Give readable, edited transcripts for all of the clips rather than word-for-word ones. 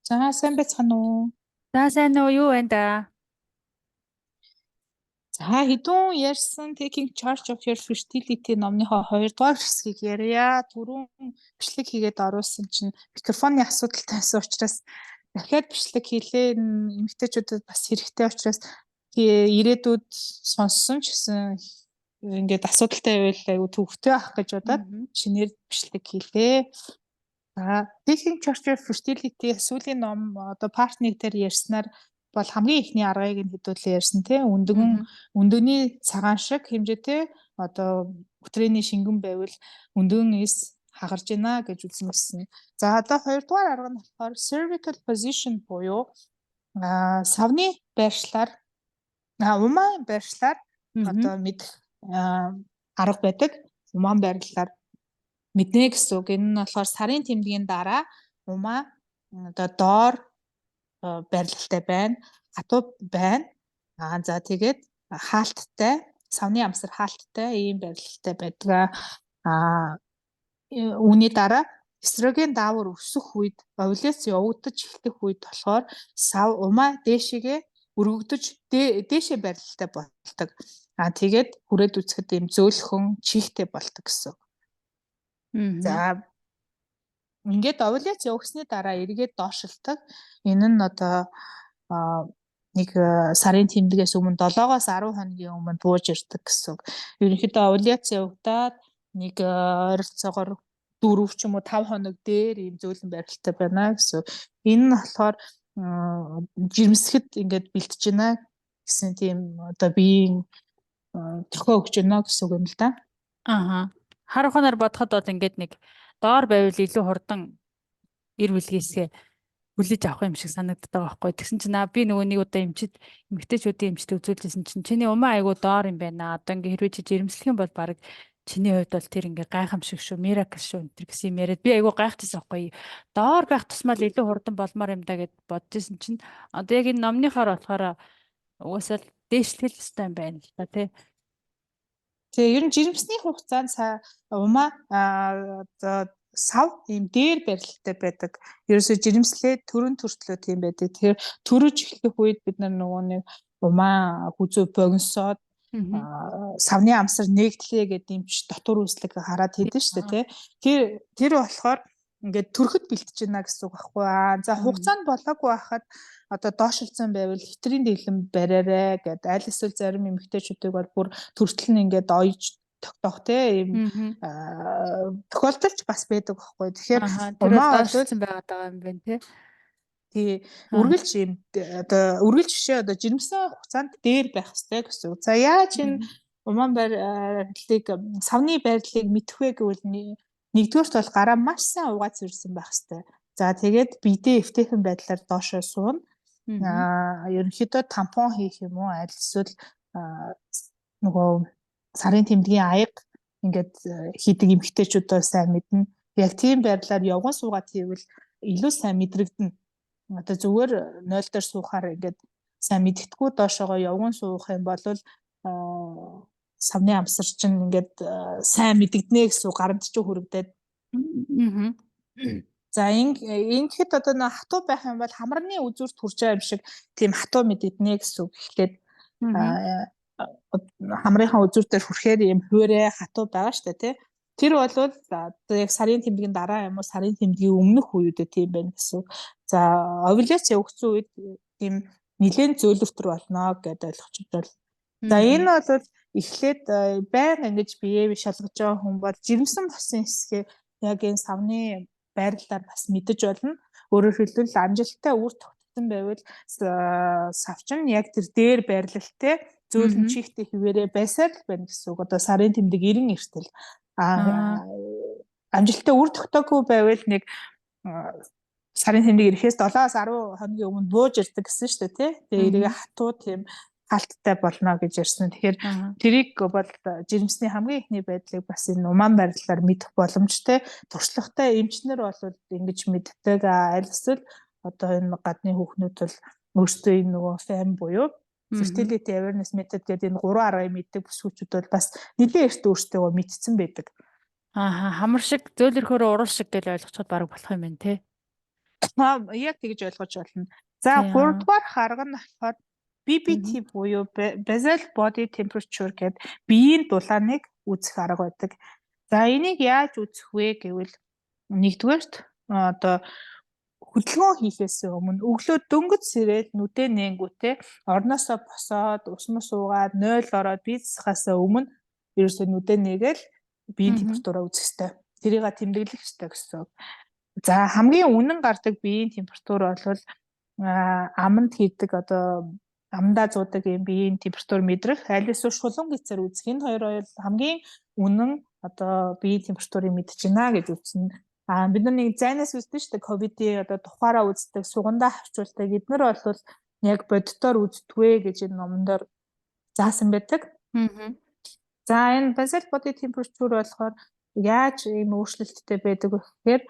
За, сайн байцгаана уу? За, сайн уу, юу байна да? За, хэдүүн ярьсан Taking Charge of Your Fertility номныхоо 2 дугаар хэсгийг ярья. Түрүүн бичлэг хийгээд оруулсан чинь микрофоны асуудалтай байсан учраас дахиад бичлэг хийлээ. Эмэгтэйчүүдэд бас хэрэгтэй учраас ирээдүйд сонссон ч гэсэн ингээд асуудалтай байвал айгүй төвөгтэй авах гэж бодоод шинээр бичлэг хийлээ. За, Taking Charge of Fertility сүүлийн ном одоо part 1 дээр ярьснаар бол хамгийн эхний аргыг нь хэдүүлээ ярьсан, тий, өндөгөн өндөгний цагаан шиг хэмжээтэй одоо үтрээний шингэн байвал өндөгөн эс хагарж байна гэж үзсэн. За, одоо хоёрдугаар арга нь болохоор cervical position буюу савны байршлаар, умаан байршлаар одоо мэдэх арга байдаг. Умаан байрлалаар мэднэ гэсэн үг. Энэ нь болохоор сарын тэмдгийн дараа умаа одоо доор байрлалтай байна, хатуу байна. За, тэгээд хаалттай, савны амсар хаалттай ийм байрлалтай байдаг. Үүний дараа эстроген даавар өсөх үед, овуляц явагдаж эхлэх үед болохоор сав умаа дээшээгээ өргөгдөж, дээшээ байрлалтай болдог. Тэгээд хүрээд үзэхэд ийм зөөлхөн чихтэй болдог гэсэн. За, ингээд овуляц явагдсны дараа эргээд доошилдог. Энэ нь одоо нэг сарын тэмдгээс өмнө 7-оос 10 хоногийн өмнө бууж ирдэг гэсэн үг. Ерөнхийдөө овуляц явагдаад нэг ойролцоогоор 4 ч юм уу 5 хоног дээр ийм зөөлөн байралтай байна гэсэн. Энэ нь болохоор жирэмсэхэд ингээд бэлтэж байна гэсэн тийм одоо биеийн дохио өгч байна гэсэн үг юм л да. Ааха. Хар ухаанаар бодоход бол ингээд нэг доор байвал илүү хурдан эр бэлгээсгээ хүлээж авах юм шиг санагддаг байгаа байхгүй. Тэгсэн чинь би нөгөө нэг удаа эмчид, эмэгтэйчүүдийн эмчид үзүүлжсэн чинь чиний умаа айгу доор юм байна. Одоо ингээ хэрвээ чи жирэмслэх юм бол баг чиний хувьд бол тэр ингээ гайхамшиг шүү, miracle шүү энэ гэсэн юм яриад би айгу гайхчихсан байхгүй. Доор байх тусмаа л илүү хурдан болмоор юм да гэд бодож исэн чинь одоо яг энэ номныхоор болохоор угаасаа л дээшлэх ёстой юм байна л да, тий. Тэгээ ер нь жирэмсний хугацаанд умаа одоо сав ийм дээр барилттай байдаг. Ерөөсөө жирэмслээ төрөн төртлөө тийм байдаг. Тэгэхээр төрөж эхлэх үед бид нар нөгөө нэг умаа хүзүү богиносоод савны амсар нээгдлээ гэдэг юм чи дотор үүслэг хараад хийдэн шүү дээ, тий. Тэр болохоор ингээд төрөхөд бэлтэж байна гэсэн үг байхгүй аа. За, хугацаанд болоогүй байхад одоо доошилсан байвал хэтрийн дэглэм бариарай гэд, аль эсвэл зарим эмэгтэйчүүдийг бол бүр төртөл нь ингээд оёж тогтоох те ийм тохиолдол ч бас байдаг байхгүй. Тэгэхээр умаа доошилсан байгаад байгаа юм байна, тий. Тий, үргэлж ийм одоо үргэлж бишээ, одоо жирэмсэн хугацаанд дээр байх хэрэгтэй гэсэн үг. За, яаж энэ умаан байрлалыг, савны байрлалыг мэдэх вэ гэвэл нэгдүгээрт бол гараа маш сайн угаад цэвэрлсэн байх хэрэгтэй. За, тэгээд биедээ эвтэйхэн байдлаар доошоо сууна. Ерөнхийдөө тампон хийх юм уу, аль эсвэл нөгөө сарын тэмдгийн аяга ингээд хийдэг эмэгтэйчүүд бол сайн мэднэ. Яг тийм байдлаар явган суугаад хийвэл илүү сайн мэдрэгдэнэ. Одоо зүгээр 0 дээр суухаар ингээд сайн мэддэхгүй, доошоогоо явган суух юм бол савны амсар чинь ингээд сайн мэдэгдэнэ гэсэн, гаранд чинь хүрэгдээд. За, ингэхэд одоо нөө хатуу байх юм бол хамарны үзүүрт хүрч байгаа юм шиг тийм хатуу мэдэгдэнэ гэсэн үг. Эхлээд хамрынхаа үзүүр дээр хүрэхээр ийм хуурай хатуу байгаа штэ, тий. Тэр бол одоо яг сарын тэмдгийн дараа юм уу сарын тэмдгийн өмнөх үеүүдэд тийм байна гэсэн үг. За, овуляц явагдсан үед тийм нэлээд зөөлрөтөр болно гэдээ ойлгочих бол. За, энэ бол эхлээд байнга ингэж биеэ шалгаж байгаа хүн бол жирэмсэн болсон хэсгээ яг энэ савны байрлалаар бас мэдэж болно. Өөрөөр хэлбэл, амжилттай үр тогтсон байвал савчин яг тэр дээр байрлалтай, зөөлөн чихтэй хэвээрээ байсаар л байна гэсэн үг. Одоо сарын тэмдэг 90 эртэл. Амжилттай үр тогтоогүй байвал нэг сарын тэмдэг ирэхээс 7-аас 10 хоногийн өмнө бууж ирдэг гэсэн шүү дээ, тий. Тэгээ эргээ хатуу тийм хаалттай болно гэж ярьсан. Тэгэхээр тэрийг бол жирэмсний хамгийн эхний байдлыг бас энэ умаан байрлалаар мэдэх боломжтой. Туршлагатай эмчнэр бол ингэж мэддэг. Аль эсвэл одоо энэ гадны хүүхнүүд бол өөрсдөө энэ нөгөө FAM буюу Fertility Awareness Method гэдэг энэ гурван аргыг мэддэг бүсгүүчүүд бол бас нэлээд эрт өөрсдөө мэдсэн байдаг. Ааха, хамар шиг зөөлрөхөөр урал шиг гэж ойлгочиход баг болох юм байна, те. Яг тэгж ойлгож болно. За, гуравдугаар арга нь болохоор BBT буюу basal body temperature гэдэг биеийн дулааныг үзэх арга байдаг. За, энийг яаж үзэх вэ гэвэл нэгдүгээрт одоо хөдөлгөөн хийхээс өмнө өглөө дөнгөж сэрээд нүдээ нээнгүүтээ орноосоо босоод ус мус уугаад 0 ороод бие засахаас өмнө ерөөсөө нүдээ нээгээл биеийн температураа үзэх ёстой. Тэрийг тэмдэглэх ёстой гэсэн үг. За, хамгийн үнэн гардаг биеийн температур бол аманд хийдэг, одоо амандаа зуудаг юм биеийн температур мэдрэх, аль эсвэл шулуун гэцээр үзэх, энэ хоёр бол хамгийн үнэн одоо биеийн температурыг мэдэж байна гэж үзнэ. А бид нар нэг зайнаас үздэг шүү дээ, ковидын одоо тухаараа үздэг, сугандаа хавчуулдаг. Эднэр бол яг боддоор үздэгвэ гэж энэ номон дээр заасан байдаг. За, энэ basal body temperature болохоор яаж ийм өөрчлөлттэй байдаг вэ гэхээр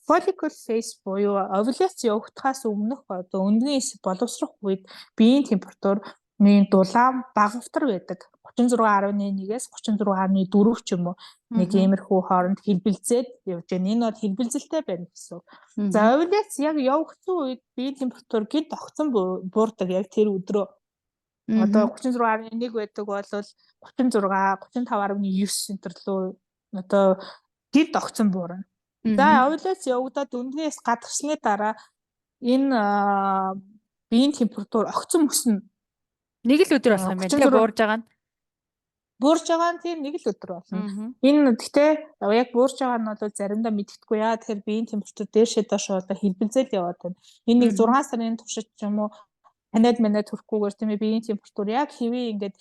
follicle phase буюу овуляц явагдахаас өмнөх одоо өндгөн эс боловсрох үед биеийн температур нэг дулаан багавтар байдаг. 36.1-ээс 36.4 ч юм уу, нэг иймэрхүү хооронд хэлбэлзээд явж байна. Энэ бол хэлбэлзэлтэй байна гэсэн үг. За, овуляц яг явагдсан үед биеийн температур гэнэт огцон буурдаг яг тэр өдрөө. Одоо 36.1 байдаг бол 36, 35.9 энэ төр лөө одоо гэнэт огцон буурна. За, овуляц явагдаад өндгөөс гадагшланы дараа энэ биеийн температур огцон өснө. Нэг л өдөр болох юм байна. Тэгээ буурж байгаа нь. Буурж байгаа нь тийм, нэг л өдөр болно. Энэ гэхдээ яг буурж байгаа нь бол заримдаа мэддэхгүй яа. Тэгэхээр биеийн температур дээшээ доошоо одоо хэлбэлзэл яваад байна. Энэ нэг 6 сарын туршид ч юм уу таниад манад хүрэхгүйгээр, тийм ээ, биеийн температур яг хэвээ ингээд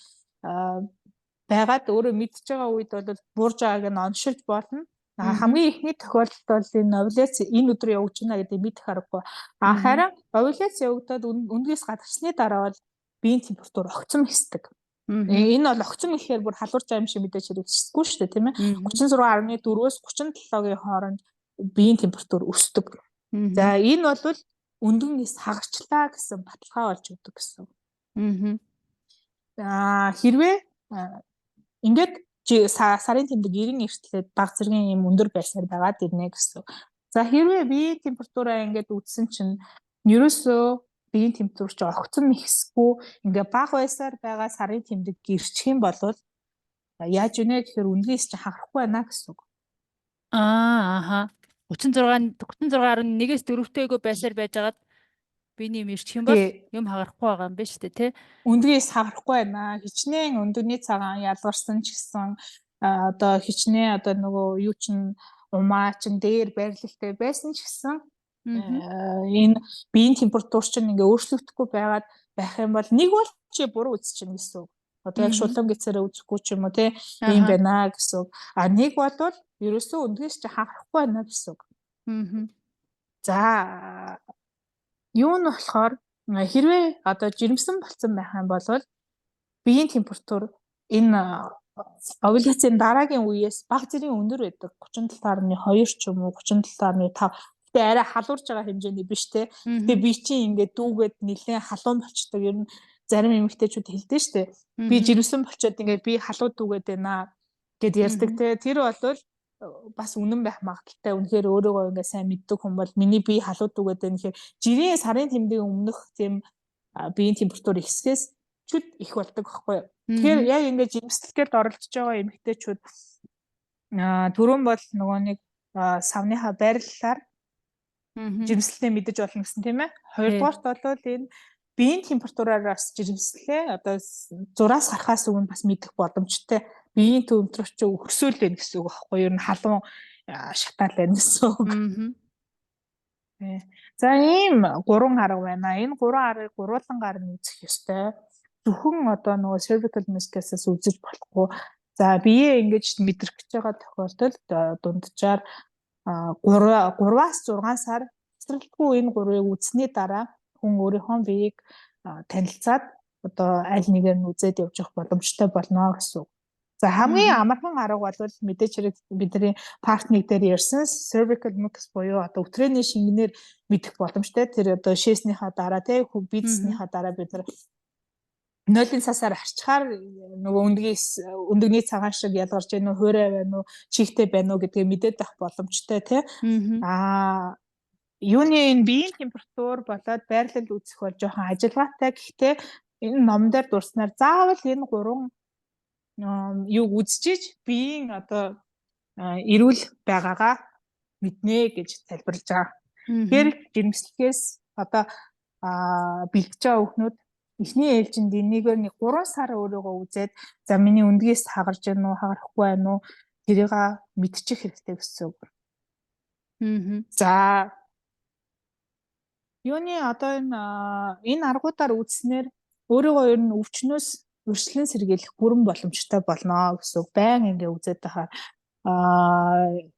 байгаад өөрөө мэдж байгаа үед бол буурж байгааг нь оншилж болно. А хамгийн эхний тохиолдолд бол энэ овуляц энэ өдөр явагдаж байна гэдэг мэдэх аргагүй. А харин овуляц явагдаад өндгөөс гадагшсны дараа бол биеийн температур огцом өсдөг. Энэ бол огцом ихээр бүр халуурч байгаа юм шиг мэдээж хэрэгсэхгүй шүү дээ, тийм ээ. 36.4-өөс 37-гийн хооронд биеийн температур өсдөг. За, энэ бол өндгөн эс хагарчлаа гэсэн баталгаа болж өгдөг гэсэн. Аа хэрвээ ингээд сарын тэмдэг 90 эртлээд бага зэргийн юм өндөр байсаар байгаад ирнэ гэсэн. За, хэрвээ биеийн температураа ингээд үзсэн чинь ерөөсөө биеийн температур чи огцом ихэсгүй, ингээ бага байсаар байгаа сарын тэмдэг гэрчих юм бол яаж вэ гэхээр өндгөөс чи хагарахгүй байна гэсэн үг. Аа аха. 36 36.1-ээс 4-тэйгөө байсаар байжгаад биений юм ирчих юм бол юм хагарахгүй байгаа юм байна шүү дээ, тий? Өндгөөс хагарахгүй байна. Хичнээн өндөгний цагаан ялгарсан ч гэсэн, одоо хичнээн одоо нөгөө юу чин умаа чин дээр байрлалтай байсан ч гэсэн энэ биеийн температур чинь ингээ өөрчлөгдөхгүй байгаад байх юм бол нэг бол чи буруу үзэж чинь гэсэн үг. Одоо яг шулуун гэцээрээ үзэхгүй ч юм уу, те, ийм байна гэсэн үг. А нэг бол ерөөсөө өндгөөс чи хагарахгүй байна гэсэн үг. За, юу нь болохоор хэрвээ одоо жирэмсэн болцсон байх юм бол биеийн температур энэ овуляцийн дараагийн үеэс бага зэргийн өндөр байдаг. 37.2 ч юм уу, 37.5. Гэтэ арай халуурж байгаа хэмжээний биш, те. Гэтэ би чинь ингээд дүүгээд нэлээд халуун болчдөг. Ер нь зарим эмэгтэйчүүд хэлдэг штэ. Би жирэмсэн болчоод ингээд би халуу дүүгээд байна гэд ярьдаг, те. Тэр бол бас үнэн байх магадлалтай. Үнэхээр өөрийгөө ингээд сайн мэддэг хүн бол миний бие халуу дүүгээд байна гэхээр жирийн сарын тэмдэг өмнөх тийм биеийн температур ихсгээс чүд их болдог байхгүй юу. Тэгэхээр яг ингээд жирэмслэлгээд оролцож байгаа эмэгтэйчүүд түрүүн бол нөгөө нэг савныхаа байрлалаар жирэмслэлээ мэдэж болно гэсэн, тийм ээ. Хоёрдугаарт бол энэ биеийн температураар бас жирэмслэлээ одоо зураас гарахаас өмнө бас мэдэх боломжтой. Биеийн температур чи өсөөл байна гэсэн үг байхгүй юу? Ер нь халуун шатаал байна гэсэн үг. За, ийм гурван арга байна. Энэ гурван аргыг гурвуулангаар нь үзэх ёстой. Зөвхөн одоо нөгөө cervical mucus-аас үзэж болохгүй. За, биеэ ингэж мэдрэх гэж байгаа тохиолдолд дунджаар 3 3-аас 6 сар хоцролтгүй энэ гурвыг үзсний дараа хүн өөрийнхөө биеийг танилцаад одоо аль нэгээр нь үзээд явж явах боломжтой болно гэсэн үг. За, хамгийн амархан арга бол мэдээж хэрэг бидний part 1 дээр ярьсан cervical mucus буюу одоо үтрээний шингэнээр мэдэх боломжтой. Тэр одоо шээснийхаа дараа, тий, бийдснийхаа дараа бид нар нойлын цасаар арчхаар нөгөө өндгийс өндөгний цагаан шиг ялгарч гэнэ үү, хуурай байна уу, чийгтэй байна уу гэдгээ мэдээд авах боломжтой, тий. Аа. Юуны энэ биеийн температур болоод байрлал үүсэх бол жоохон ажиллагаатай. Гэхдээ энэ ном дээр дурснаар заавал энэ гурван юуг үзчихэж биеийн одоо эрүүл байгаагаа мэднэ гэж тайлбарлаж байгаа. Тэгэхээр жирэмслэхээс одоо бэлдэж байгаа хүүхнүүд эхний ээлжинд энийгээр нэг 3 сар өөрийгөө үзээд, за, миний өндгийс хагарч байна уу, хагарахгүй байна уу, тэрийг мэдчих хэрэгтэй гэсэн үг. За, юуны одоо энэ аргуудаар үзснээр өөрийгөө ер нь өвчнөөс урьдчилан сэргийлэх бүрэн боломжтой болно гэсэн үг. Байн ингээ үзээд байхаар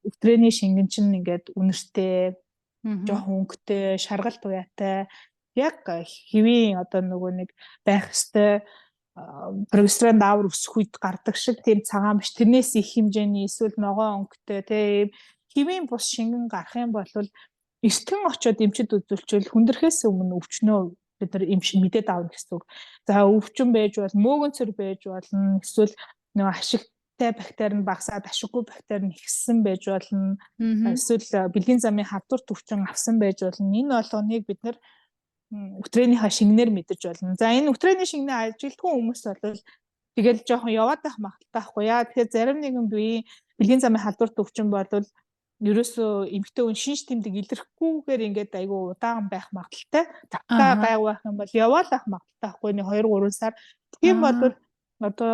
өвтрээний шингэн чинь ингээд үнэртэй, жоохон өнгөтэй, шаргал туяатай, яг хэвийн одоо нөгөө нэг байх ёстой прогестерон даавар өсөх үед гардаг шиг тийм цагаан биш, тэрнээс их хэмжээний эсвэл ногоон өнгөтэй, тийм хэвийн бус шингэн гарах юм бол эртхэн очиод эмчид үзүүлчихвэл хүндрэхээс өмнө өвчнөө бид нар эмч мэдээд авна гэсэн үг. За, өвчин байж бол мөөгөнцөр байж болно, эсвэл нөгөө ашигтай бактери нь багасаад ашиггүй бактери нь ихссэн байж болно. Эсвэл бэлгийн замын халдвар төвчин авсан байж болно. Энэ болгоныг бид нар үтрээнийхаа шингэнээр мэдэж болно. За, энэ үтрээний шингэнээ ажилтгүй хүмүүс бол тэгэл жоохон яваад байх магадлалтай байхгүй яа. Тэгэхээр зарим нэгэн биеийн бэлгийн замын халдвар төвчин бол ерөөсөө эмэгтэй хүн шинж тэмдэг илэрхгүйгээр ингээд айгүй удаан байх магадлалтай. Тавтаа гайгүй байх юм бол яваал байх магадлалтай байхгүй, нэг 2 3 сар. Тийм бол одоо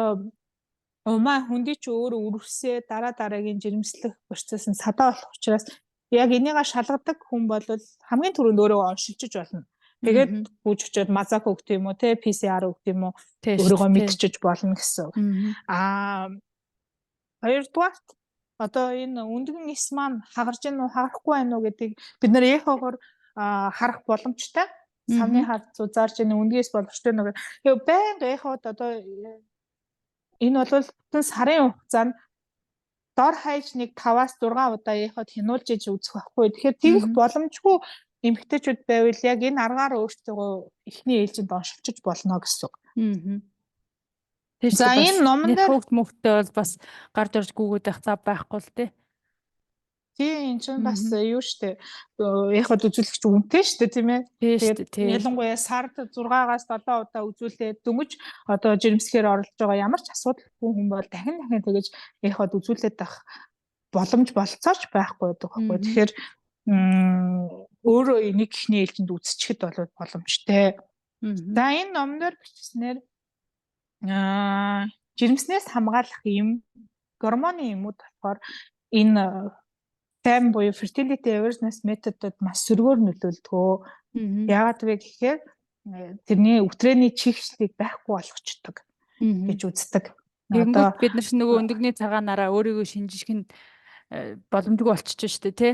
умаа хөндий чи өөрөө өрөвсөө дараа дараагийн жирэмслэх процесс нь садаа болох учраас яг энийгээ шалгадаг хүн бол хамгийн түрүүнд өөрөө оншилчиж болно. Тэгээд гүйж очиод мазак өгд юм уу те, PCR өгд юм уу, өөрийгөө мэдчиж болно гэсэн. Хоёрдугаарт одоо энэ өндгөн эс маань хагарч гин үү, хагарахгүй байна уу гэдгийг бид нэр эхогоор харах боломжтой. Савны хар зузаарч энэ өндгөөс боломжтой нэг. Тэгээ байнга эход одоо энэ бол бүтэн сарын хугацаанд дор хаяж нэг 5-аас 6 удаа эход хянуулж иж үзэх байхгүй. Тэгэхээр тэгэх боломжгүй эмэгтэйчүүд байвал яг энэ аргаар өөрсдөө эхний ээлжинд оншилчиж болно гэсэн үг. За, энэ номон дээр хүүхд мөхтэй бол бас гарч орж гүгээд байх зав байхгүй л тий. Тийм, энэ чинь бас юу штэ, яг хад үзүүлэх чинь үнэтэй штэ, тийм ээ. Тэгээд ялангуяа сард 6-аас 7 удаа үзүүлээд дөнгөж одоо жирэмслэхээр оролцож байгаа ямар ч асуудалгүй хүн бол дахин дахин тэгэж яг хад үзүүлээд байх боломж болцооч байхгүй байдаг байхгүй. Тэгэхээр өөрөө энийг эхний ээлжинд үзчихэд бол боломжтой. За, энэ номноор бичснээр жирэмснээс хамгаалах юм гормоны юмуд болохоор энэ FAM буюу fertility awareness method-д маш сөргөөр нөлөөлдөг. Яагаад вэ гэхээр тэрний үтрээний чигшлийг байхгүй болгочдөг гэж үздэг. Одоо бид нар чинь нөгөө өндөгний цагаанаараа өөрийгөө шинжих нь боломжгүй болчихж шүү дээ, тий?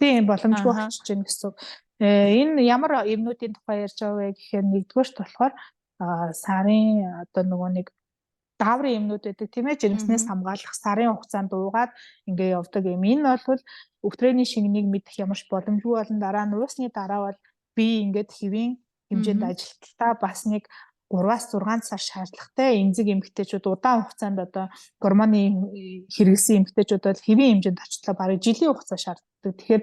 Тийм, боломжгүй болчихж байна гэсэн үг. Энэ ямар юмнуудын тухай ярьж байгаа вэ гэхээр нэгдүгээрт болохоор сарын одоо нөгөө нэг дааврын юмнууд байдаг, тийм ээ, жирэмснээс хамгаалах сарын хугацаанд уугаад ингээ явдаг юм. Энэ бол өвтрээний шингэнийг мэдэх ямар ч боломжгүй болон дараа нь уусны дараа бол би ингээд хэвийн хэмжээнд ажилталтаа бас нэг 3-аас 6 сар шаардлагатай. Эмзэг эмэгтэйчүүд, удаан хугацаанд одоо гормоны хэрэглэсэн эмэгтэйчүүд бол хэвийн хэмжээнд очлоо бараг жилийн хугацаа шаарддаг. Тэгэхээр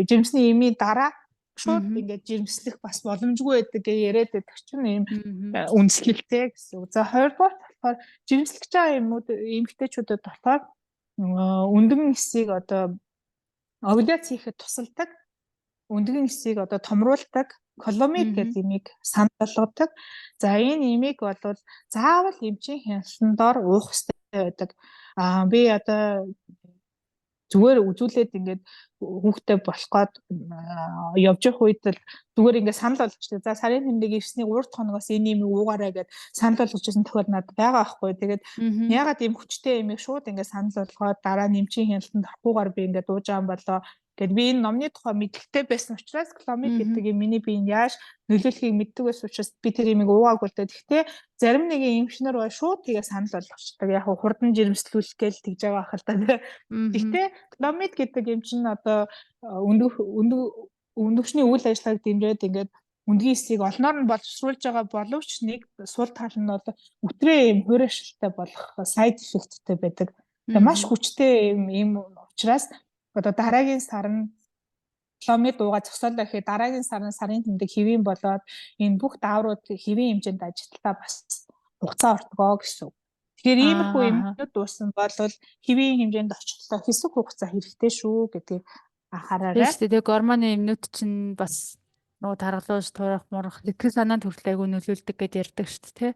жирэмсний эмийн дараа шууд ингээд жирэмслэх бас боломжгүй байдаг гэж яриад байдаг чинь ийм үндэслэлтэй гэсэн үг. За, хоёрдугаар болохоор жирэмслэж байгаа юмуд эмэгтэйчүүдэд болохоор өндгөн эсийг одоо овуляц хийхэд тусалдаг, өндгөн эсийг одоо томруулдаг Кломид гэдэг имийг санал болгодог. За, энэ имийг бол заавал эмчийн хяналтан дор уух хэрэгтэй байдаг. Би одоо зүгээр үзүүлээд ингээд хүүхдээ болох гээд явж явах үед л зүгээр ингээд санал болгочтой. За, сарын тэмдэг ирсний 3 дахь хоногоос энэ юм уугаарай гэд санал болгож байсан тохиол надад байгаа байхгүй. Тэгээд ягаад ийм хүчтэй имийг шууд ингээд санал болгоод дараа нь эмчийн хяналтанд орохгүйгээр би ингээд ууж байгаа юм болоо гэд, би энэ номны тухай мэдлэгтэй байсан учраас, Кломид гэдэг юм миний биеинд яаж нөлөөлөхийг мэддэг байсан учраас би тэр имийг уугаагүй л дээ. Гэхдээ зарим нэгэн эмчнэр бол шууд тэгээ санал болгочдөг. Яг хурдан жирэмслүүлэх гээл тэгж байгаа ах л та. Гэхдээ Кломид гэдэг юм чинь одоо өндөх өндөгчний үйл ажиллагааг дэмжиж ингээд өндгийн эсийг олноор нь боловсруулж байгаа боловч нэг сул тал нь бол үтрээ юм хуурайшилтай болох side effect-тэй байдаг. Тэгээ маш хүчтэй юм учраас одоо дараагийн сар нь Clomid уугаа зогсоолоо гэхэд дараагийн сарын сарын тэмдэг хэвийн болоод энэ бүх дааврууд хэвийн хэмжээнд ажилтаа бас хугацаа ортгоо гэсэн. Тэгэхээр иймэрхүү юмнууд дууссан бол хэвийн хэмжээнд очихлоо хэсэг хугацаа хэрэгтэй шүү гэдгийг анхаараарай. Тийм шүү дээ. Гормоны эмнүүд чинь бас нөгөө таргалуулж туурах, мурах, сэтгэл санаанд хүртэл айгүй нөлөөлдөг гэдээ ярьдаг шүү дээ,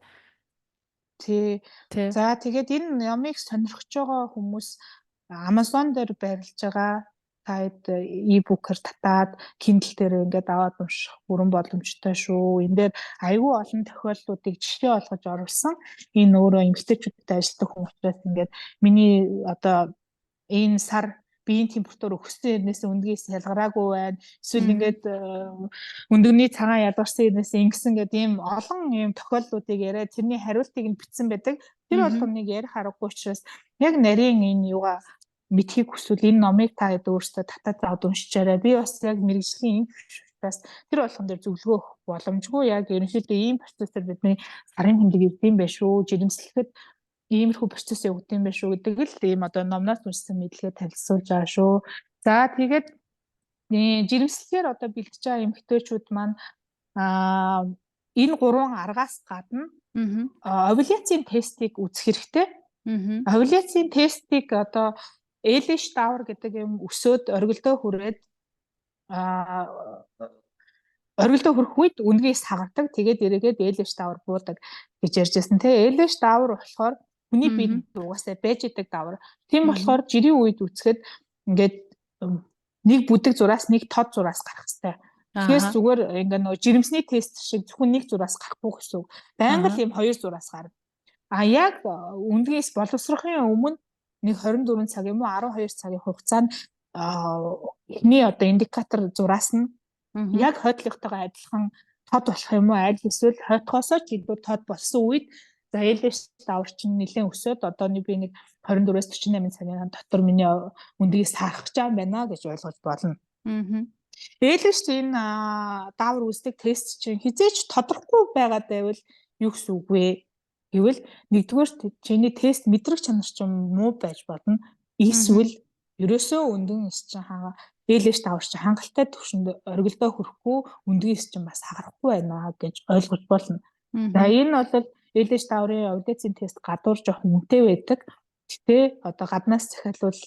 тий. Тий. За тэгээд энэ ямыг сонирхож байгаа хүмүүс Amazon дээр байрлаж байгаа, та хэд e-book-ээр татаад Kindle дээр ингээд аваад унших бүрэн боломжтой шүү. Энэ дээр айгүй олон тохиолдлуудыг жишээ олгож оруулсан. Энэ өөрөө эмэгтэйчүүдтэй ажилладаг хүн учраас ингээд миний одоо энэ сар биеийн температур өссөн хэрнээс өндгийс ялгараагүй байна. Эсвэл ингээд өндөгний цагаан ялгарсан хэрнээс ингэсэн гэдэг ийм олон ийм тохиолдлуудыг яриад тэрний хариултыг нь бичсэн байдаг. Тэр болгоныг ярих аргагүй учраас яг нарийн энэ юугаа мэдхийг хүсвэл энэ номыг та хэд өөрсдөө татаад аваад уншичаарай. Би бас яг мэргэжлийн юм учраас тэр болгон дээр зөвлөгөө өгөх боломжгүй. Яг ерөнхийдөө ийм процессор бидний сарын тэмдэг ирдэм байх шүү. Жирэмслэхэд иймэрхүү процесс явагдсан байх шүү гэдэг л ийм одоо номноос уншсан мэдлэгээ танилцуулж байгаа шүү. За тэгээд жирэмслэхээр одоо бэлтэж байгаа эмэгтэйчүүд маань энэ гурван аргаас гадна овуляцийн тестийг үзэх хэрэгтэй. Овуляцийн тестийг одоо LH даавар гэдэг юм өсөөд оргилдоо хүрээд оргилдоо хүрэх үед үнгээс хагардаг. Тэгээд эргээд LH даавар буудаг гэж ярьж байсан те. LH даавар болохоор хүний биед угаасаа байж идэг даавар. Тийм болохоор жирийн үед үсгэхэд ингээд нэг бүдэг зураас нэг тод зураас гарах хэрэгтэй. Тэгэхээр зүгээр ингээ нөгөө жирэмсний тест шиг зөвхөн нэг зураас гарахгүй гэсэн үг. Байнга л ийм хоёр зураас гарна. А яг үндгээс боловсрохын өмнө нэг 24 цаг юм уу 12 цагийн хугацаанд эхний одоо индикатор зураас нь яг хойдлоготойгоо адилхан тод болох юм уу, аль эсвэл хойдохоосоо ч илүү тод болсон үед за LH даавар чинь нэлээд өсөөд одоо би нэг 24-өөс 48 цагийн дотор миний өндгийс сарах гэж байгаа юм байна гэж ойлгож болно. LH энэ даавар үүсдэг тест чинь хизээч тодорхой байгаад байвал юу гэсэн үг вэ? Гэвэл нэгдүгээр чиний тест мэдрэг чанар чинь муу байж болно. Эсвэл ерөөсөө өндөн эс чинь ханга LH даавар чинь хангалттай түвшинд оргилдоо хүрэхгүй, өндгий эс чинь бас хагарахгүй байна гэж ойлгож болно. За энэ бол LH дааврын овуляцийн тест гадуур жоохон үнэтэй байдаг. Гэтэ одоо гаднаас захиалвал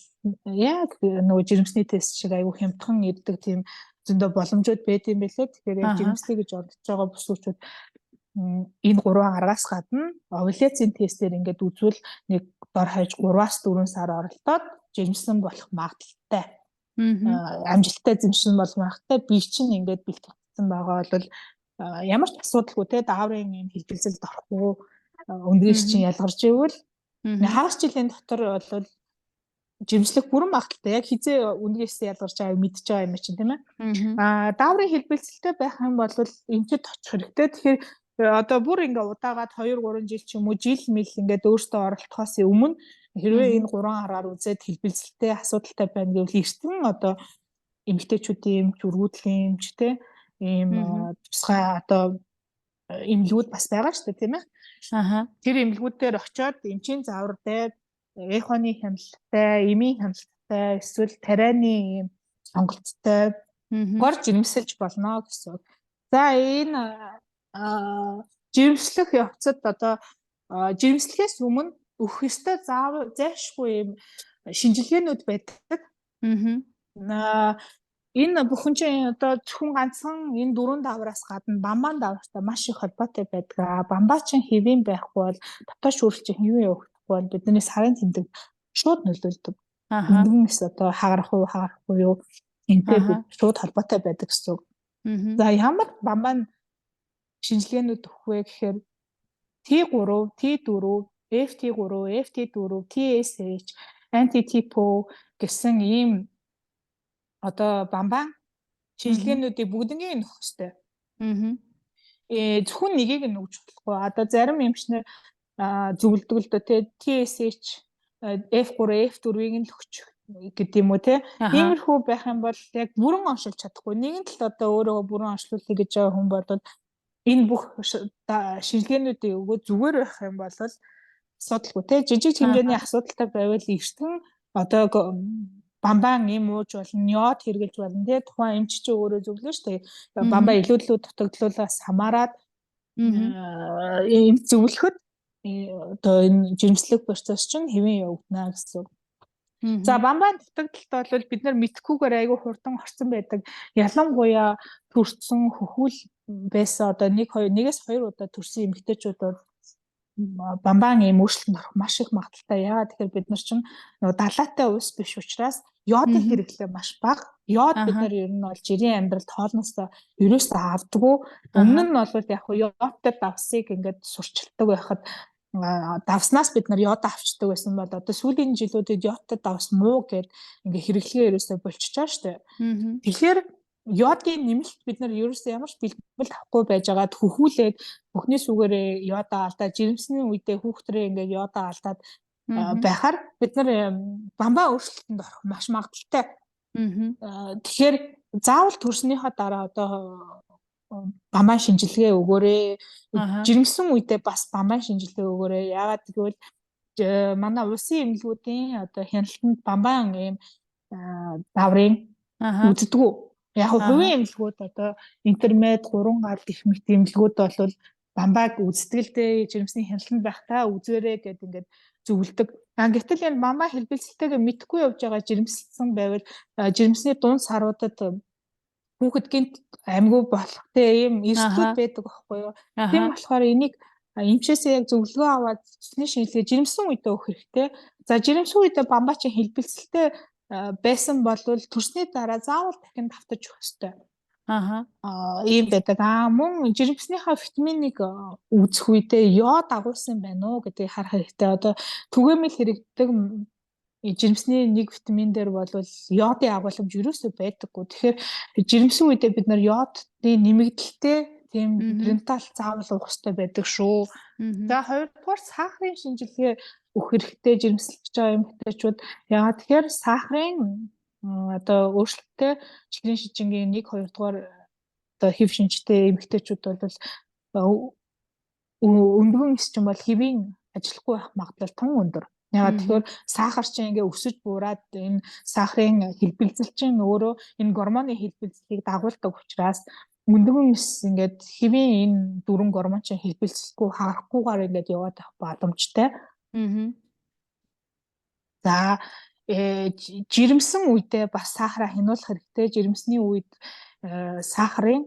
яг нөгөө жирэмсний тест шиг айгүй хямдхан ирдэг тийм зөндөө боломжууд байд юм билээ. Тэгэхээр яг жирэмслэе гэж оролдож байгаа бүсгүүчүүд энэ гурван аргаас гадна овуляцийн тестээр ингээд үзвэл нэг дор хаяж 3-аас 4 сар оролдоод жирэмсэн болох магадлалтай. Амжилттай зэмшин болох магадлалтай. Би чинь ингээд бэлтгэгдсэн байгаа бол ямар ч асуудалгүй те, дааврын юм хэлбэлзэлд орохгүй, өндгийс чинь ялгарч ивэл хагас жилийн дотор бол жирэмслэх бүрэн магадлалтай. Яг хизээ өндгийс ялгарч байгааг мэдж байгаа юм чинь, тийм ээ. Дааврын хэлбэлзэлтэй байх юм бол эмчэд очих хэрэгтэй. Тэгэхээр одоо бүр ингээ удаагаад 2 3 жил ч юм уу жил мэл ингээд өөртөө оролдохоос өмнө хэрвээ энэ гурван аргаар үзээд хэлбэлзэлтэй асуудалтай байна гэвэл эртэн одоо эмэгтэйчүүдийн эмч, өргүүдлийн эмч те, ийм тусгай одоо эмнэлгүүд бас байгаа шүү дээ, тийм ээ. Тэр эмнэлгүүдээр очиод эмчийн заавар дээр эхоны хяналттай, эмийн хяналттай, эсвэл тарианы ийм сонголттой гор жирэмсэлж болно гэсэн. За энэ жирэмслэх явцад одоо жирэмслэхээс өмнө өгөх ёстой заав зайлшгүй ийм шинжилгээнүүд байдаг. Энэ бүхэн чинь одоо зөвхөн ганцхан энэ дөрвөн даавраас гадна бамбаан даавартай маш их холбоотой байдаг. Бамбаа чинь хэвийн байхгүй бол дотоод шүүрэл чинь хэвийн явагдахгүй бол бидний сарын тэмдэг шууд нөлөөлдөг. Өндгөн эс одоо хагарах уу, хагарахгүй юу, энтэй шууд холбоотой байдаг гэсэн үг. За ямар бамбаан шинжилгээнүүд өгөх вэ гэхээр T3, T4, FT3, FT4, TSH, anti-TPO гэсэн ийм одоо бамбаан шинжилгээнүүдийг бүгднгийн нөхөх ёстой. Зөвхөн нэгийг нь өгч болохгүй. Одоо зарим эмчнэр зөвлөдөг л дөө те, TSH, F3, F4-ийг нь л өгч гэдэг юм уу те. Иймэрхүү байх юм бол яг бүрэн оншилж чадахгүй. Нэгэн талд одоо өөрийгөө бүрэн оншлуулъя гэж байгаа хүн бол энэ бүх шинжилгээнүүдийг өгөө зүгээр байх юм бол асуудалгүй те. Жижиг хэмжээний асуудалтай байвал эртхэн одоо Бамбаан эм ууж болно, йод хэрэглэж болно тий. Тухайн эмч чи өөрөө зөвлөнө шүү дээ. Бамбаа илүүдлүү дутагдлуулаас хамаарат эм зөвлөхөд одоо энэ жирэмслэх процесс чинь хэвэн явагдана гэсэн үг. За, бамбаан дутагдалт бол бид нар мэдэхгүйгээр айгүй хурдан орсон байдаг. Ялангуяа төрсөн хөхүүл байсан, одоо 1 2 1-ээс 2 удаа төрсөн эмэгтэйчүүд бол бамбаан эм өөрчлөлтөнд орох маш их магадлалтай. Яагаад тэгэхээр бид нар чинь нөгөө далаатай улс биш учраас йодын хэрэглээ маш бага. Йод бид нар ер нь бол жирийн амьдралд хоолноос ерөөсөө авдаггүй. Өмнө нь бол яг хуу йодтой давсыг ингээд сурчилдаг байхад давснаас бид нар йод авчдаг байсан бол одоо сүүлийн жилүүдэд йодтой давс муу гэд ингээ хэрэглэгээ ерөөсөө болчихж байгаа шүү дээ. Тэгэхээр йодын нэмэлт бид нар ерөөсөө ямар ч бэлтгэл авахгүй байж байгаад хөхүүлээд бүхний сүгээрээ йодоо алдаад, жирэмсний үедээ хүүхдэрээ ингээд йодоо алдаад байхаар бид нар бамбаа өөрчлөлтөнд орох маш магадлалтай. Тэгэхээр заавал төрснийхөө дараа одоо бамбаа шинжилгээ өгөөрэй. Жирэмсэн үедээ бас бамбаа шинжилгээ өгөөрэй. Яагаад гэвэл манай улсын эмнэлгүүдийн одоо хяналтанд бамбаан ийм дааврын үздэггүй. Яг хувийн эмнэлгүүд, одоо Интермед, гурван гал гэх мэт эмнэлгүүд бол бамбааг үздэг л дээ, жирэмсний хяналтанд байхдаа үзээрэй гэд ингээд зөвлөдөг. А гэтэл энэ бамбаа хэлбэлцэлтэйгээ мэдэхгүй явж байгаа жирэмсэлсэн байвал жирэмсний дунд саруудад хүүхэд гэнэт амьгүй болох те ийм эрсдэл байдаг байхгүй юу. Тийм болохоор энийг эмчээсээ яг зөвлөгөө аваад цусны шинжилгээ жирэмсэн үедээ өгөх хэрэгтэй. За, жирэмсэн үедээ бамбаа чинь хэлбэлцэлтэй байсан бол төрсний дараа заавал дахин давтаж өгөх ёстой. Аа, ийм байдаг. Аа, мөн жирэмснийхаа витаминыг үзэх үедээ йод агуулсан байна уу гэдгийг харах хэрэгтэй. Одоо түгээмэл хэрэглэдэг жирэмсний нэг витамин дээр бол йодын агуулмж ерөөсөө байдаггүй. Тэгэхээр жирэмсэн үедээ бид нар йодын нэмэгдэлтэй тийм парентерал заавал уух хэрэгтэй байдаг шүү. За, хоёрдугаар сахарын шинжилгээ өгөх хэрэгтэй жирэмслэж байгаа эмэгтэйчүүд. Яагаад тэгэхээр сахарын одоо өөрчлөлттэй чихрийн шижингийн 1 2 дугаар одоо хэв шинжтэй эмэгтэйчүүд бол өндгөн эс чинь бол хэвийн ажиллахгүй байх магадлал тун өндөр. Яагаад тэгэхээр сахар чинь ингээ өсөж буураад энэ сахарын хэлбэлзэл чинь өөрөө энэ гормоны хэлбэлзлийг дагуулдаг учраас өндгөн эс ингээд хэвийн энэ дөрвөн гормон чинь хэлбэлзэхгүй, хагарахгүйгээр ингээд яваад байх боломжтой. За, жирэмсэн үедээ бас сахараа хянуулах хэрэгтэй. Жирэмсний үед сахарын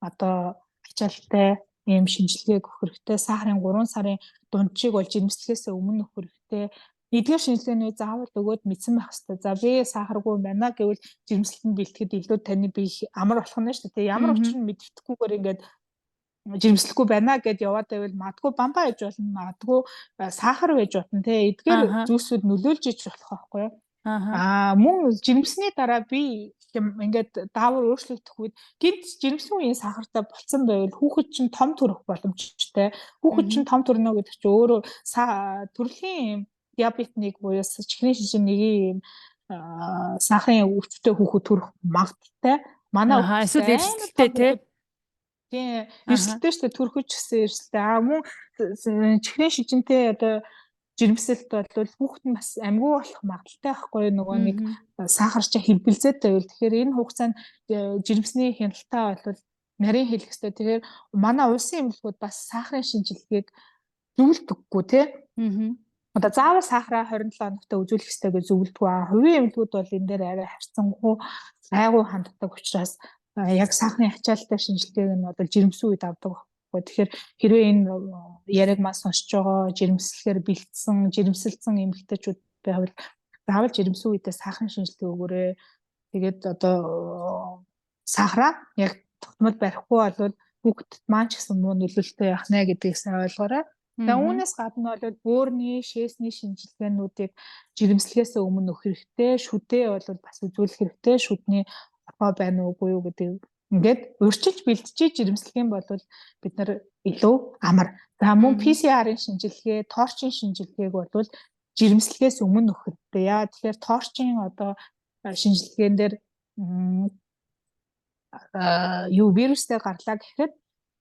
одоо ачаалттай ийм шинжилгээг өгөх хэрэгтэй. Сахарын 3 сарын дунджийг бол жирэмслэхээс өмнө өгөх хэрэгтэй. Эдгээр шинжилгээний заавал өгөөд мэдсэн байх хэрэгтэй. За, би сахаргүй байна гэвэл жирэмслэлтэнд бэлтгэхэд илүү таны бие амар болох нь шүү дээ. Ямар учир нь мэддэхгүйгээр ингээд жирэмслэхгүй байна гэд яваад байвал магадгүй бамбаа иж болно, магадгүй сахар байж болно те. Эдгээр зүйлсүүд нөлөөлж иж болох байхгүй юу? Аа, мөн жирэмсний дараа би ингээд даавар өөрчлөгдөх үед гэнэт жирэмсэн үеийн сахартай болцсон байвал хүүхэд чинь том төрөх боломжтой. Хүүхэд чинь том төрнө гэдэг чинь өөрөө төрөлхийн юм диабет 1 буюу чихрийн шижин 1-ийн юм сахарын өвчтэй хүүхэд төрөх магадлалтай. Манай эсвэл эрсдэлтэй тий. Тийм, эрсдэлтэй шүү дээ, төрөхөж гэсэн эрсдэлтэй. Аа, мөн чихрийн шижинтэй одоо жирэмсэлт бол хүүхэд нь бас амьгүй болох магадлалтай байхгүй, нөгөө нэг сахар чинь хэлбэлзээд байвал. Тэгэхээр энэ хугацаанд жирэмсний хяналтаа бол нарийн хэлэх ёстой. Тэгэхээр манай улсын эмнэлгүүд бас сахарын шинжилгээг зөвлөдөггүй тий. Одоо заавал сахараа 27 хоногт үзүүлэх ёстой гэж зөвлөдгөө. А хувийн эмнэлгүүд бол энэ дээр арай харьцангуй гайгүй ханддаг учраас яг сахарын ачаалттай шинжилгээг нь бол жирэмсэн үед авдаг байхгүй. Тэгэхээр хэрвээ энэ яриаг маань сонсож байгаа жирэмслэхээр бэлдсэн, жирэмсэлсэн эмэгтэйчүүд байвал заавал жирэмсэн үедээ сахарын шинжилгээ өгөөрэй. Тэгээд одоо сахараа яг тогтмол барихгүй бол хүүхдэд маань ч гэсэн муу нөлөөлөлттэй байх нэ гэдгийг сайн ойлгоорой. За, үүнээс гадна бол бөөрийн, шээсний шинжилгээнүүдийг жирэмслэхээс өмнө өгөх хэрэгтэй. Шүдээ бол бас үзүүлэх хэрэгтэй. Шүдний орхой байна уугүй юу гэдгийг ингээд урьдчилж бэлджиж жирэмслэх юм бол бид нар илүү амар. За, мөн PCR-ын шинжилгээ, TORCH-ын шинжилгээг бол жирэмслэхээс өмнө өгөх хэрэгтэй. Яа тэгэхээр TORCH-ын одоо шинжилгээн дээр юу вирустай гарлаа гэхэд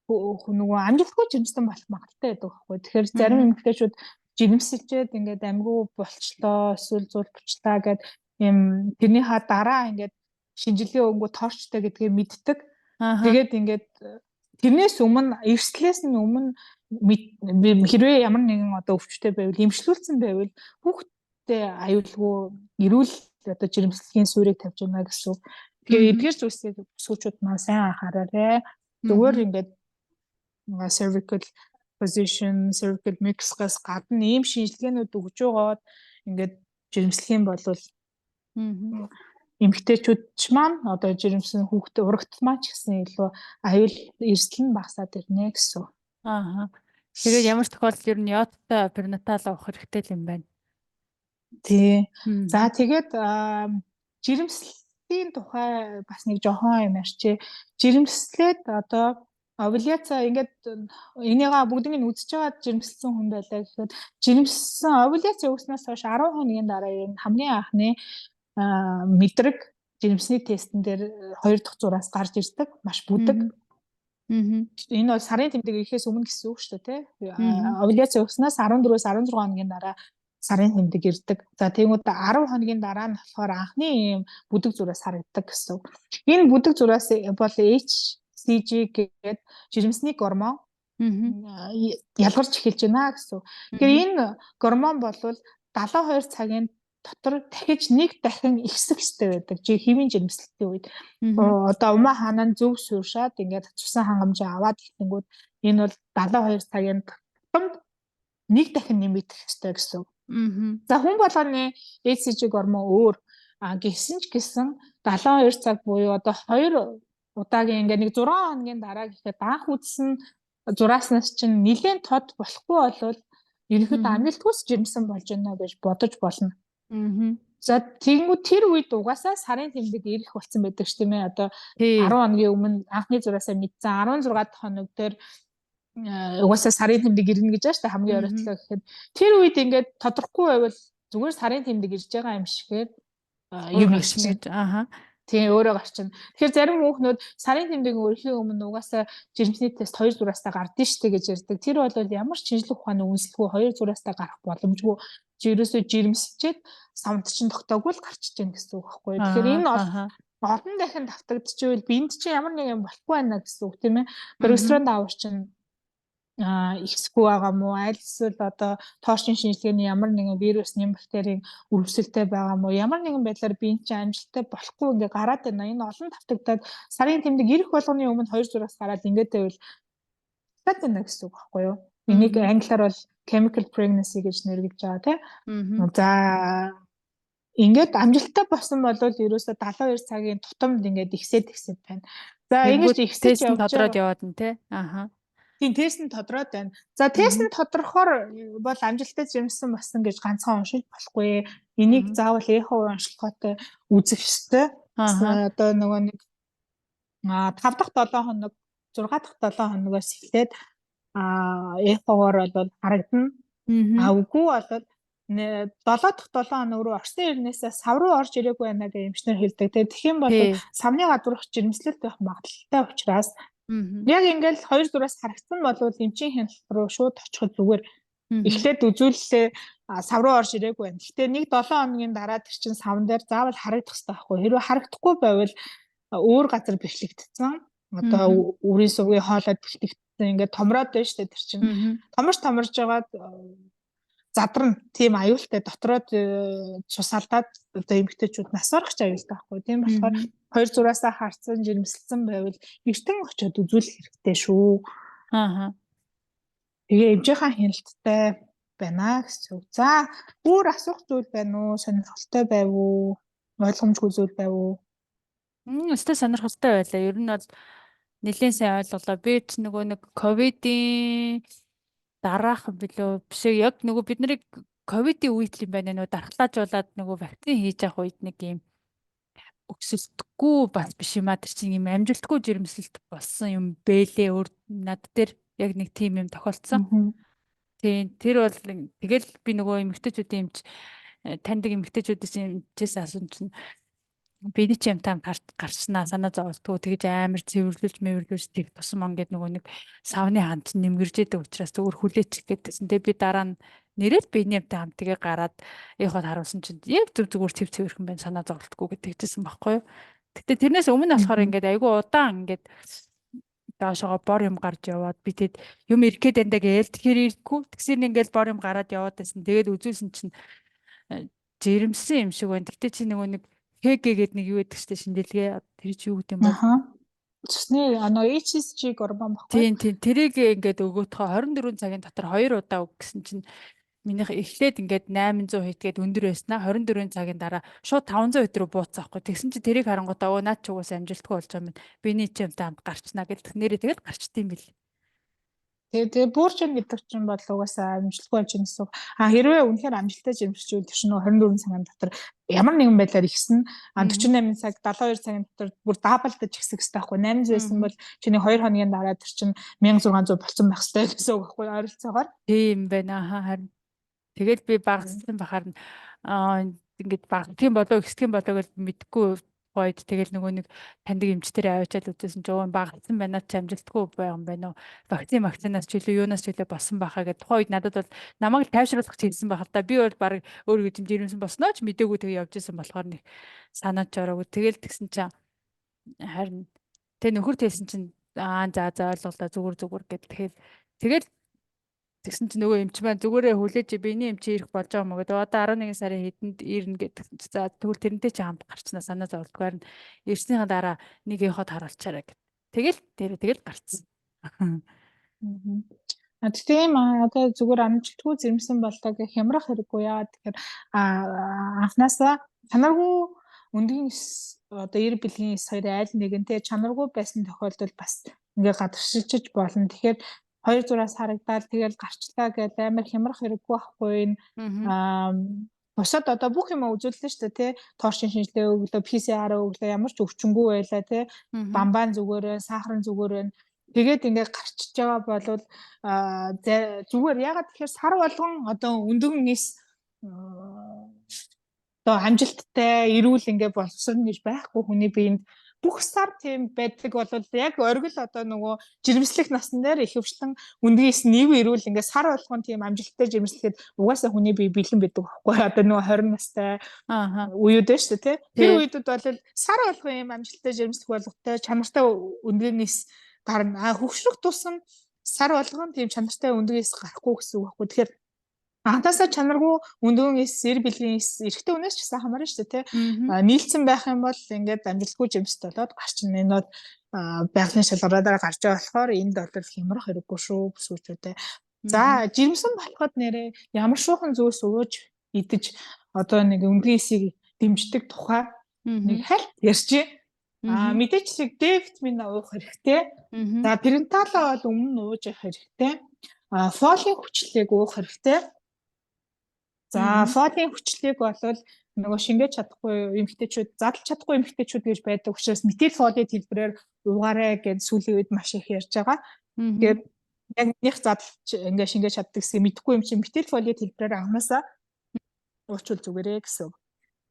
нөгөө амжилтгүй жирэмсэн болох магадлалтай байдаг байхгүй. Тэгэхээр зарим эмэгтэйчүүд жирэмсэлжээд ингээд амьгүй болчлоо, эсвэл зул болчлаа гэд Ийм тэрнийхээ дараа ингээд шинжилгээ өнгөө тоорчтой гэдгээ мэддэг. Тэгээд ингээд тэрнээс өмнө, эрсдлээс нь өмнө хэрвээ ямар нэгэн одоо өвчтэй байвал, эмчлүүлсэн байвал хүүхдтэй аюулгүй эрүүл одоо жирэмслэгийн суурийг тавьж байна гэсэн үг. Тэгэхээр эдгээр зүйлсийг бүсгүүчүүд маань сайн анхаараарай. Зүгээр ингээд cervical position, cervical mucus-гаас гадна ийм шинжилгээнүүд өгж байгаад ингээд жирэмслэх юм бол эмэгтэйчүүд ч маань одоо жирэмсэн хүүхдээ урагт маань ч гэсэн илүү аюул эрсдэл нь багасаад ирнэ гэсэн. Аа. Тэгээд ямар ч тохиолдолд ер нь йодтой prenatal авах хэрэгтэй л юм байна. Тий. За, тэгээд жирэмслэлийн тухай бас нэг жоохон юм ярьчээ. Жирэмслээд одоо овуляци, ингээд энийгээ бүгднийг нь үзэж байгаа жирэмсэлсэн хүн байлаа гэхэд, жирэмссэн, овуляц өгснөөс хойш 10 хоногийн дараа ер нь хамгийн анхны мэдрэг жирэмсний тестэн дээр хоёр дахь зураас гарч ирдэг. Маш бүдэг. Энэ бол сарын тэмдэг ирэхээс өмнө гэсэн үг шүү дээ, тий. Овуляц өгснөөс 14-өөс 16 хоногийн дараа сарын тэмдэг ирдэг. За, тэгвэл 10 хоногийн дараа нь болохоор анхны ийм бүдэг зураас харагддаг гэсэн үг. Энэ бүдэг зураас бол HCG гэдэг жирэмсний гормон ялгарч эхэлж байна гэсэн үг. Тэгэхээр энэ гормон бол 72 цагийн дотор дахиж нэг дахин ихсэх ёстой байдаг. Хэвийн жирэмслэлтийн үед. Одоо умаа хаанаа зөв сууршаад, ингээд цусан хангамжаа аваад ихэнгүүд энэ бол 72 цагийн тутамд нэг дахин нэмэгдэх ёстой гэсэн үг. За, хүн болгоны HCG гормон өөр. А гисэн ч гэсэн 72 цаг буюу одоо хоёр удаагийн ингээ нэг 6 хоногийн дараа гэхэд анх үзсэн зурааснаас чинь нэлээд тод болохгүй болвол ерөнхийдөө амжилтгүйс жирэмсэн болж байна гэж бодож болно. За, тэгэнгүүт тэр үед угаасаа сарын тэмдэг ирэх болсон байдаг ш, тийм ээ. Одоо 10 хоногийн өмнө анхны зураасаа мэдсэн, 16 дахь хоног дээр угаасаа сарын тэмдэг ирнэ гэж байна шүү дээ, хамгийн ойролцоо гэхэд. Тэр үед ингээд тодорхгүй байвал зүгээр сарын тэмдэг ирж байгаа юм шигээр юм ирчихнэ. Ааха. Тийм, өөрөө гарчна. Тэгэхээр зарим хүүхнүүд сарын тэмдэг өрхийн өмнө угаасаа жирэмсний тест хоёр зураастай гардыг штэ гэж ярьдаг. Тэр бол ямар ч шинжлэх ухааны үнэлэлгүй хоёр зураастай гарах боломжгүй. Чи ерөөсөө жирэмсчээд савнд чинь тогтоогүй л гарчиж гин гэсэн үг байхгүй. Тэгэхээр энэ олон дахин давтагдчихвэл биед чинь ямар нэг юм болохгүй байна гэсэн үг, тийм ээ. Прогестерон даавар чинь ихсэхгүй байгаа мó, аль эсвэл одоо тоошин шинжилгээний ямар нэгэн вирус нэм бактерийн өрөвсөлтэй байгаа мó, ямар нэгэн байдлаар биеийн чинь амжилттай болохгүй ингээ гараад байна. Энэ олон давтагдаад сарын тэмдэг ирэх болгоны өмнө хоёр зураас гараад ингээд байвал байна гэсэн үг байхгүй юу? Энийг англиар бол chemical pregnancy гэж нэргэлж байгаа, тийм. За, ингээд амжилттай болсон бол ерөөсө 72 цагийн тутамд ингээд ихсээд ихсээд байна. За, ингэж ихсэж явж тодроод яваад нь, тий. Аха. Тийм, тест нь тодроод байна. За, тест нь тодрохоор бол амжилттай жирэмсэн болсон гэж ганцхан уншиж болохгүй. Энийг заавал эхо уншилгаатай үзэх ёстой. Одоо нөгөө нэг 5 дахь 7 хоног, 6 дахь 7 хоногоос эхлээд эхогоор бол харагдана. А үгүй бол 7 дахь 7 хоног руу орсон ирнээсээ сав руу орж ирээгүй байна гэж эмчнэр хэлдэг. Тэгээ тэгэх юм бол савны гадуурх жирэмслэлт байх магадлалтай учраас яг ингээл хоёр зураас харагдсан бол эмчийн хяналт руу шууд очиход зүгээр. Эхлээд үзүүллээ, сав руу орж ирээгүй байна. Гэхдээ нэг 7 хоногийн дараа тэр чинь савн дээр заавал харагдах хэрэгтэй байхгүй. Хэрвээ харагдахгүй байвал өөр газар бэхлэгдсэн. Одоо үрийн сувгийн хоолойд бэхлэгдсэн, ингээд томроод байна шүү дээ тэр чинь. Томорч томорж жагаад задарна. Тийм аюултай, дотроо цус алдаад одоо эмэгтэйчүүд нас барах ч аюултай байхгүй. Тийм болохоор хоёр зураасаа харцсан, жирэмсэлсэн байвал эртэн очиод үзүүлэх хэрэгтэй шүү. Тэгээ эмчийнхаа хяналттай байна гэсэн үг. За, өөр асуух зүйл байна уу? Сонирхолтой байв уу? Ойлгомжгүй зүйл байв уу? Өстой сонирхолтой байлаа. Ер нь бол нэлээд сайн ойлголоо. Би ч нөгөө нэг ковидын дараах билүү, биш ээ, яг нөгөө бид нарыг ковидын үед л юм байна, нөгөө дархлаажуулаад нөгөө вакцин хийж явах үед нэг юм өксөлтгүй бас биш юм а, тэр чинь юм амжилтгүй жирэмслэлт болсон юм бэлээ, өөр над дээр яг нэг тийм юм тохиолдсон. Тийм, тэр бол тэгэл би нөгөө эмэгтэйчүүдийн эмч таньдаг эмэгтэйчүүдээс эмчээс асуусан чинь биний ч юм там гарчнаа санаа зовлтгүй тэгж амар цэвэрлүүлж мэвэрлүүлж тэг тусам ингээд нөгөө нэг савны ханд нэмгэрж идэг учраас зүгээр хүлээчих гэдсэн. Тэгээ би дараа нь Нэрэл биений амтай хамт тэгээ гараад эхот харуулсан чинь яг зөв зүгээр цэв цэвэрхэн байна, санаа зовлтгүй гэдэг хэлжсэн байхгүй юу. Гэтэ тэрнээс өмнө болохоор ингээд айгүй удаан ингээд доошогоо бор юм гарч яваад би тэд юм ирэх гээд байна гээл тэгэхээр ирэхгүй тэгсэр ингээд бор юм гараад яваад байсан. Тэгээд үзүүлсэн чинь жирэмсэн юм шиг байна. Гэтэ чи нөгөө нэг ХГ гээд нэг юу гэдэг чтэй шинжилгээ, тэр чи юу гэдэг юм бол? Цусны анаа HSG гормон баггүй. Тийм, тэрийг ингээд өгөөтгөө 24 цагийн дотор 2 удаа өг гэсэн чинь минийх эхлээд ингээд 800 хит гээд өндөр байснаа 24 цагийн дараа шууд 500 хит рүү бууцсан байхгүй. Тэгсэн чинь тэрийг харангуутаа өө наад ч угсаа амжилтгүй болж байгаа юм. Биний чи юмтай хамт гарчнаа гэл нэрээ тэгэл гарчдсан юм бил. Тэгээ буурчин гэдэг чинь бол угаасаа амжилтгүй болж байгаа гэсэн үг. А хэрвээ үнэхээр амжилттай жирэмсчүүл тэр чинь 24 цагийн дотор ямар нэгэн байдлаар ихсэн. А 48 цаг, 72 цагийн дотор бүр даблдаж ихсэх хэрэгтэй байхгүй. 800 байсан бол чиний 2 хоногийн дараа тэр чинь 1600 болсон байх хэрэгтэй гэсэн үг байхгүй, ойролцоогоор. Тийм байна. Аха, харин. Тэгэл би багассан бахаар нь ингээд багтгийн болоо ихсгэн болоо гэж мэдгүй гойд тэгэл нөгөө нэг таньдаг эмчтэр аваачаал үзсэн чинь өө багассан байна чи амжилтгүй байгаа юм байна уу, вакцинаас ч илүү юунаас ч илүү болсон байхаа гэдэг. Тухайн үед надад бол намайг л тайвшруулах гэж хэлсэн байх л та. Би бол баг өөр гэж жирэмсэн босноо ч мдээгүй, тэгээ явж исэн болохоор нэг санаад ч ороогүй. Тэгэл тэгсэн чинь харин тэг нөхөр хэлсэн чинь аа за за, ойлголоо, зүгээр зүгээр гэд. Тэгэхээр тэгэл тэгсэн чинь нөгөө эмч маань зүгээрээ хүлээж, биений эмч ирэх болж байгаа юм уу гэдэг. Одоо 11 сарын хэдэнд ирнэ гэдэг. За, тэгвэл тэрнтэй чи хамт гарчнаа, санаа зовлтгүй, харин ирснийхаа дараа нэг эхот харуулчаарай гэд. Тэгэл тэр тэгэл гарцсан. А тийм, одоо зүгээр амжилтгүй жирэмсэн боллоо гэх хямрах хэрэггүй, яа. Тэгэхээр анхнаасаа чанаргүй өндгийн эс, одоо эр бэлгийн эс хоёр айл нэгэнтэй чанаргүй байсан тохиолдолд бас ингээ гадагшилчиж болно. Тэгэхээр хоёр зураас харагдаал тэгэл гарчлаа гэж амар хямрах хэрэггүй байхгүй энэ. Бусад одоо бүх юм үзүүллээ шүү дээ, тий. Торшин шинжилгээ өглөө, PCR өглөө, ямар ч өвчнгүй байлаа, тий. Бамбаан зүгээр байна, сахарын зүгээр байна. Тэгээд ингээд гарчиж байгаа бол зүгээр. Ягаад тэгэхээр сар болгон одоо өндөгн эс одоо амжилттай эрүүл ингээд боловсрно гэж байхгүй. Хүний биед бүх сар тийм байдаг бол яг оргил одоо нөгөө жирэмслэх насн дээр ихэвчлэн өндгийс нэв эрүүл ингээд сар болгон тийм амжилттай жирэмслэхэд угаасаа хүний бие бэлэн байдаг байхгүй, одоо нөгөө 20 настай үеүд нь шүү дээ, тий. Тэр үеүд бол сар болгон юм амжилттай жирэмслэх болготой чанартай өндгийс гарна. А хөгшрөх тусам сар болгон тийм чанартай өндгийс гарахгүй гэсэн үг байхгүй. Тэгэхээр анхнаасаа чанаргүй өндгөн эс, эр бэлгийн эс, эрэгтэй хүнээс ч гэсэн хамаарна шүү дээ, тий. Нийлцэн байх юм бол ингээд амжилтгүй жимсд болоод гарчна. Энэ бол байгалийн шалгараар гарч байгаа болохоор энд бол хямрах хэрэггүй шүү, бүсгүүчүүдээ. За, жирэмсэн болоход нэрээ ямар шуухан зүйлс ууж идэж одоо нэг өндгөн эсийг дэмждэг тухай нэг хальт ярьчих. А мэдээч хэрэг Д витамин уух хэрэгтэй. За, Прентала бол өмнө ууж явах хэрэгтэй. А фолын хүчлийг уух хэрэгтэй. За, фолын хүчлийг бол нөгөө шингээж чадахгүй эмэгтэйчүүд, задлж чадахгүй эмэгтэйчүүд гэж байдаг учраас метил фолын төлбөрөөр уугаарай гэж сүүлийн үед маш их ярьж байгаа. Тэгээд яг минийх задлж ингээ шингээж чаддаг гэсэн мэдэхгүй юм чинь метил фолын төлбөрөөр анхнаасаа уучвал зүгээрээ гэсэн үг.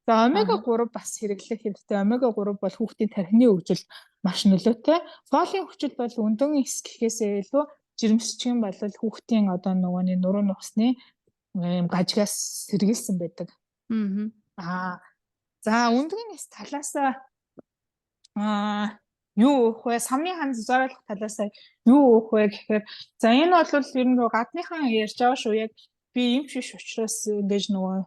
За, омега 3 бас хэрэглэх хэрэгтэй. Омега 3 бол хүүхдийн тархины хөгжилд маш нөлөөтэй. Фолын хүчил бол өндөн эс гэхээсээ илүү жирэмсчин бол хүүхдийн одоо нөгөөний нуруу нухсны ийм гажигаас сэргийлсэн байдаг. За, өндгөн эс талаасаа юу уух вэ? Самны хан зузааруулах талаасаа юу уух вэ гэхээр, за, энэ бол ер нь гадныхан ярьж байгаа шүү. Яг би эмч биш учраас ингэж нөгөө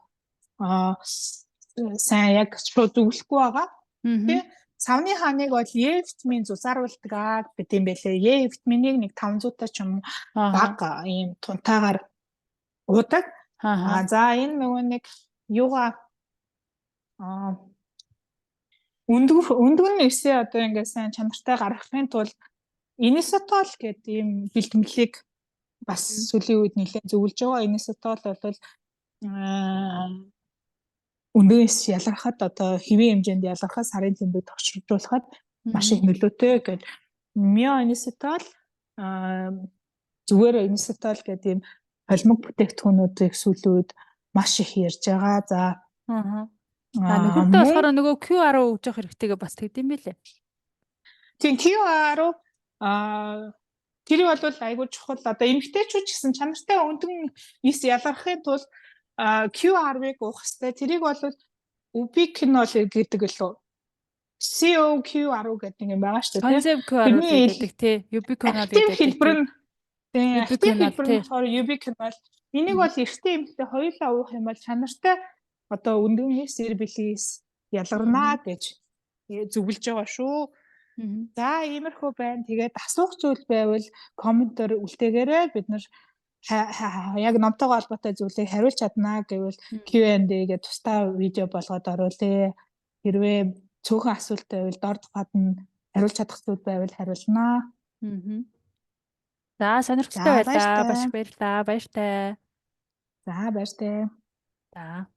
сайн яг шууд зөвлөхгүй байгаа. Тэ савны хааныг бол Е витамин зузааруулдаг аа гэдэг юм байлээ. Е витаминыг нэг 500 та ч юм бага ийм тунтаагаар уудаг. А за, энэ нөгөө нэг юугаа өндгөн эсээ одоо ингээд сайн чанартай гаргахын тулд инисотол гэдэг ийм бэлтгэлийг бас сүүлийн үед нэлээд зөвлөж байгаа. Инисотол бол өндгөн эс ялгархад, одоо хэвийн хэмжээнд ялгархад, сарын тэмдэг тогтшруулахад маш их нөлөөтэй гэдэг. Миоинисотол, зүгээр инисотол гэдэг ийм холимог бүтээгдэхүүнүүдийг сүүлийн үед маш их ярьж байгаа. За. Аа. Нөхөртөө болохоор нөгөө QR өгж явах хэрэгтэйгээ бас тэгдэм билээ. Тийм, QR Тэр бол айгүй чухал. Одоо эмэгтэйчүүд ч гэсэн чанартай өндгөн эс ялгархын тулд Q10-ыг уух хэрэгтэй. Тэрийг бол ubiquinol гэдэг лөө. CoQ10 гэдэг нэг юм байгаа шүү дээ. Coenzyme Q10 гэдэг, тий. Ubiquinol гэдэг. Хэлбэр нь, тий, актив хэлбэр нь болохоор ubiquinol. Энийг бол эрэгтэй, эмэгтэй хоёулаа уух юм бол чанартай одоо өндгөн эс, эр бэлгийн эс ялгарнаа гэж зөвлөж байгаа шүү. За, иймэрхүү байна. Тэгээд асуух зүйл байвал comment оор үлдээгээрэй. Бид нар яг номтойгоо холбоотой зүйлийг хариулж чаднаа гэвэл Q&A гэдэг тусдаа видео болгоод оруулъя. Хэрвээ цөөхөн асуулт байвал дор тухайд нь хариулж чадах зүйл байвал хариулнаа. За, сонирхолтой байлаа. Маш их баярлалаа. Баяртай. За, баяртай. За.